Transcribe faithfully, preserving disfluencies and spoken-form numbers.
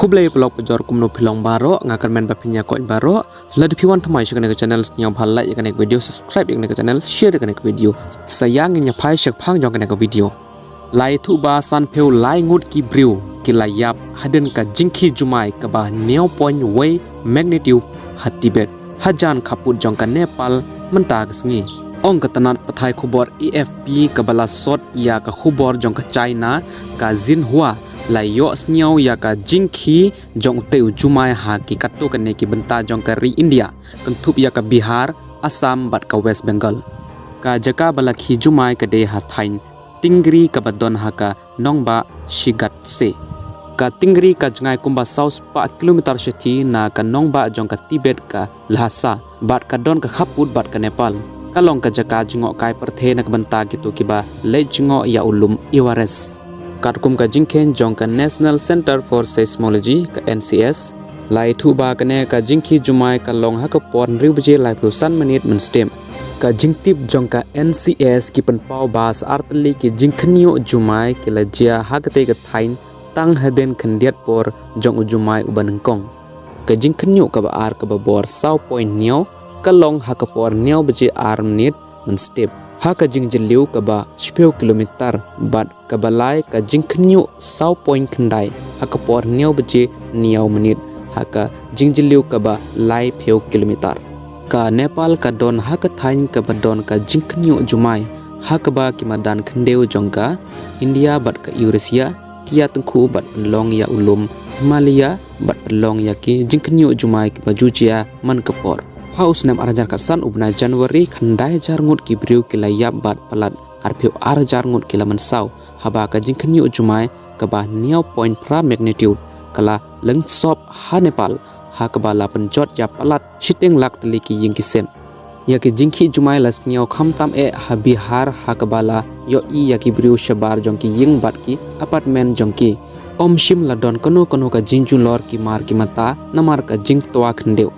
Khublei paralok pajor, kumno phi long baroh, nga kyrmen ba phin ïa koit baroh. Lada phi wan thymmai sha kane ka channel, sngewbha like ïa kane ka video, subscribe ïa kane ka channel, share ïa kane ka video. Sa ïa ngin ïa phai sha kphang jong kane ka video. La ïathuh ba sanphew lai ngut ki briew ki la ïap hadien ka jingkhih jumai kaba hynñiew point wei magnitude ha Tibet, hajan khappud jong ka Nepal mynta ka sngi. Ong ka tnat pathai khubor A F P kaba la sot ïa ka khubor jong ka China, ka Xinhua, la ïohsngew ïa ka jingkhih jong utei u jumai ha ki katto katne ki bynta jong ka ri India, kynthup ïa ka Bihar, Assam bad ka West Bengal. Ka jaka ba la khih jumai ka dei ha thaiñ Tingri kaba don ha ka nongbah Shigatse. Ka Tingri ka jngai kumba saw spah kilometer shathie na ka nongbah jong ka Tibet ka Lhasa, bad ka don ka khappud bad ka Nepal. Ka long ka jaka jngohkai pyrthei na ka bynta kito kiba leit jngoh ïa u lum Everest. Katkum ka jingkheiñ jong ka National Center for Seismology, ka N C S, la ïathuh ba kane ka jingkhih jumai ka long ha ka por hynriew baje laiphew san minit mynstep. Ka jingtip jong ka N C S ki pynpaw ba sa ar tylli ki jingkhynñiuh jumai ki la jia ha katei ka thaiñ tang hadien khyndiat por jong u jumai uba nyngkong. Ka jingkhynñiuh kaba ar kaba bor saw point hynñiew ka long ha ka por hynñiew baje ar minit mynstep ha ka jingjylliew kaba shiphew kilometer, bad kaba lai ka jingkhynñiuh saw point khyndai ha ka por hynñiew baje hynñiew minit ha ka jingjylliew kaba laiphew kilometer. Ka Nepal ka don ha ka thaiñ kaba don ka jingkhynñiuh jumai ha kaba ki madan khyndew jong ka India bad ka Eurasia ki ïa tyngkhuh bad pynlong ïa u lum Himalaya bad pynlong ïa ki jingkhynñiuh jumai kiba ju jia man ka por. Ha u snem ar hajar khatsan, u bnai January, khyndai hajar ngut ki briew ki la ïap bad palat arphew ar hajar ngut ki la mynsaw, haba ka jingkhynñiuh jumai kaba hynñiew point phra magnitude ka la lyngsop ha Nepal, ha kaba la pynjot ïa palat shiteng lak tylli ki ïing ki sem. Ïa ki jingkhih jumai la sngew khamtam eh ha Bihar, ha kaba la ïohi ïa ki briew shabar jong ki ïing bad ki apartment jong ki. Ym shym la don kano kano ka jingjulor ki mar ki mata namar ka jingtwa khyndew.